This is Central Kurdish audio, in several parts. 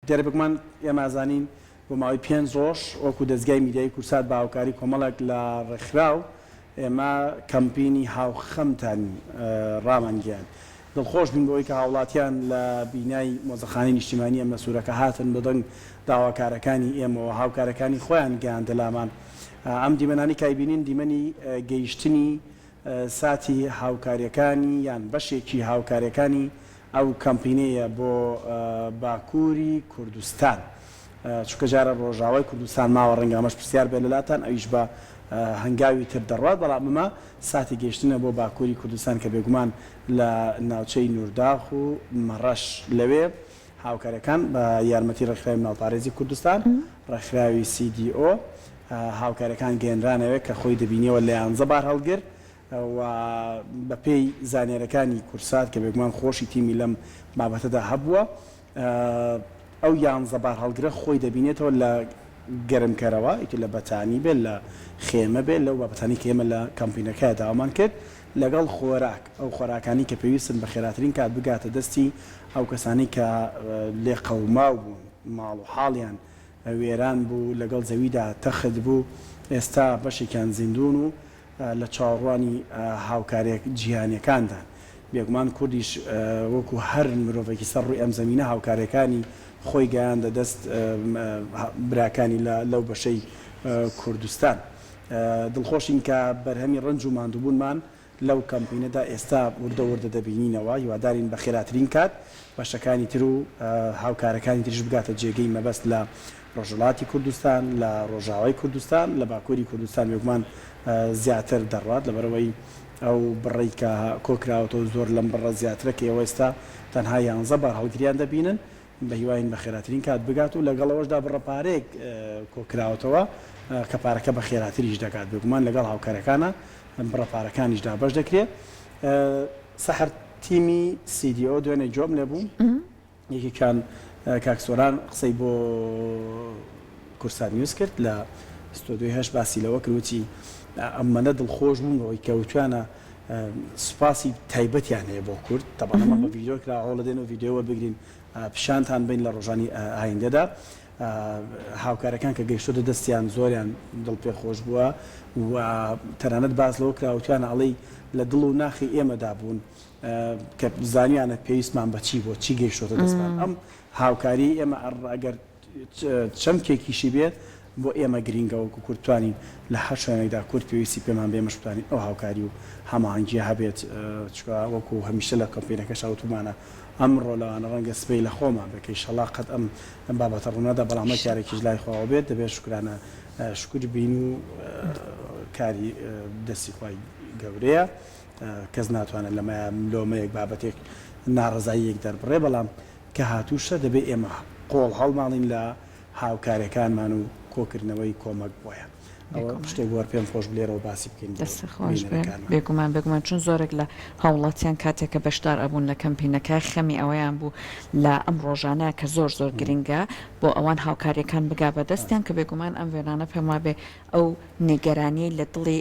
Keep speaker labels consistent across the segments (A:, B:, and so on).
A: دیارە بێگومان ئێمە ئەزانین بۆ ماوەی پێنج ڕۆژ وەکو دەزگای میدیایی کوردسات بە هاوکاری کۆمەڵێک لە ڕێکخراو ئێمە کەمپینی هاوخەمتان ڕامانگەیاند. دڵخۆش بووین بەوەی کە هاوڵاتیان لە بینای مۆزەخانەی نیشتیمانی ئەمنەسوورەکە هاتن بە دەنگ داواکارەکانی ئێمەوە هاوکارەکانی خۆیان گەیاندە لامان. ئەم دیمەنانەی کە ئەیبینین دیمەنی گەیشتنی ساتی هاوکاریەکانی یان بەشێکی هاوکاریەکانی ئەو کەمپینەیە بۆ باکووری کوردستان چونکە جارە ڕۆژاوای کوردستان ماوە ڕەنگە ئەمەش پرسیار بێت لەلاتان ئەویش بە هەنگاوی تر دەڕوات بەڵام ئەمە ساتی گەیشتنە بۆ باکووری کوردستان کە بێگومان لە ناوچەی نورداغ و مەڕەش لەوێ هاوکاریەکان بە یارمەتی ڕێکخراوی مناڵپارێزی کوردستان ڕێکخراوی سی دی ئۆ هاوکاریەکان گەیەنرانەوێ کە خۆی دەبینیەوە لە یانزە بارهەڵگر و بەپێی زانیارەکانی کورسات کە بێگومان خۆشی تیمی لەم بابەتەدا هەبووە ئەو یانزە بارهەڵگرە خۆی دەبینێتەوە لە گەرمکەرەوە ئیتر لە بەتانی بێت لە خێمە بێت لەو بابەتانی کە ئێمە لە کەمپینەکە داوامان کرد لەگەڵ خۆراک ئەو خۆراکانی کە پێویستن بە خێراترین کات بگاتە دەستی ئەو کەسانی کە لێقەوماو بوون ماڵ و حاڵیان وێران بوو لەگەڵ زەویدا تەخت بوو ئێستا بەشێکیان زیندوون و لە چاوەڕوانی هاوکاریە جیهانیەکاندان. بێگومان کوردیش وەکو هەر مرۆڤێکی سەر ڕووی ئەم زەمینە هاوکاریەکانی خۆی گەیاندە دەست براکانی لە لەو بەشەی کوردستان. دڵخۆشین کە بەرهەمی ڕەنج و ماندووبوونمان لەو کەمپینەدا ئێستا وردە وردە دەبینینەوە، هیوادارین بە خێراترین کات بەشەکانی تر و هاوکارەکانی تریش بگاتە جێگەی مەبەست لە ڕۆژهەڵاتی کوردستان، لە ڕۆژاوای کوردستان، لە باکووری کوردستان بێگومان زیاتر دەڕوات، لەبەرئەوەی ئەو بڕەی کە کۆکراوەتەوە زۆر لەم بڕە زیاترە کە ئێوە ئێستا تەنها یانزە بارهەڵگریان دەبینن، بەهیواین بە خێراترین کات بگات و لەگەڵ ئەوەشدا بڕە پارەیەک کۆکراوەتەوە کە پارەکە بە خێراتریش دەگات، بێگومان لەگەڵ هاوکارەکانا بڕە پارەکانیش دابەش دەکرێت. سەحەر تیمی CDO دوێنێ گوێم لێبوو، یەکێکیان کاک سۆران قسەی بۆ کوردسات نیوز کرد لە ستۆدیۆی هەشت باسی لەوە کرد وتی ئەمەنە دڵخۆش بووم بەوەی کە وتویانە سوپاسی تایبەتیان هەیە بۆ کورد تەبعەن ئەمە بە ڤیدیۆ کرا هەوڵەدەین و ڤیدیۆ وەربگرین پیشانتان بەین لە ڕۆژانی ئایندەدا هاوکارەکان کە گەیشتۆتە دەستیان زۆریان دڵ پێ خۆش بووە و تەنانەت باس لەوە کرا وتویانە ئەڵێی لە دڵ و ناخی ئێمەدا بوون کە زانیانە پێویستمان بە چی بووە چی گەیشتۆتە دەستمان ئەم هاوکاری ئێمە ئەگەر چەمکێکیشی بێت بۆ ئێمە گرینگە وەکو کورد بتوانین لە هەر شوێنێکدا کورد پێویستی پێمان بێ ئێمەش بتوانین ئەو هاوکاری و هەماهەنگیە هەبێت چونکە وەکو هەمیشە لە کەمپینەکەشا وتومانە ئەمڕۆ لەوانە ڕەنگە سبەی لە خۆمان بێت کە ئیشەڵا قەت ئەم بابەتە ڕوونەدا بەڵام هەر کارێکیش لای خواوە بێت دەبێت شوکرانە شوکر بین و کاری دەستی خوای گەورەیە کەس ناتوانێت لەمەیا لۆمەیەک بابەتێک ناڕەزاییەک دەربڕێ بەڵام کە هاتووشە دەبێ ئێمە قۆڵ هەڵماڵین لە هاوکارەکانمان و کۆکردنەوەی کۆمەک بۆیان. ئەوە شتێک بوو هەر پێم خۆش بوو لێرەوە باسی بکەین بۆ
B: دەستت خۆش بێ.
A: بینەرەکانمان.
B: بێگومان بێگومان چون زۆرێک لە هاوڵاتیان کاتێک کە بەشدار ئەبوون لە کەمپینەکە خەمی ئەوەیان بوو لە ئەم ڕۆژانە کە زۆر زۆر گرنگە بۆ ئەوان هاوکاریەکان بگا بە دەستیان کە بێگومان ئەم وێنانە پێم وابێ ئەو نیگەرانیەی لە دڵی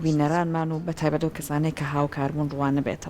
B: بینەرانمان و بە تایبەت ئەو کەسانەی کە هاوکار بوون ڕوانبێتەوە.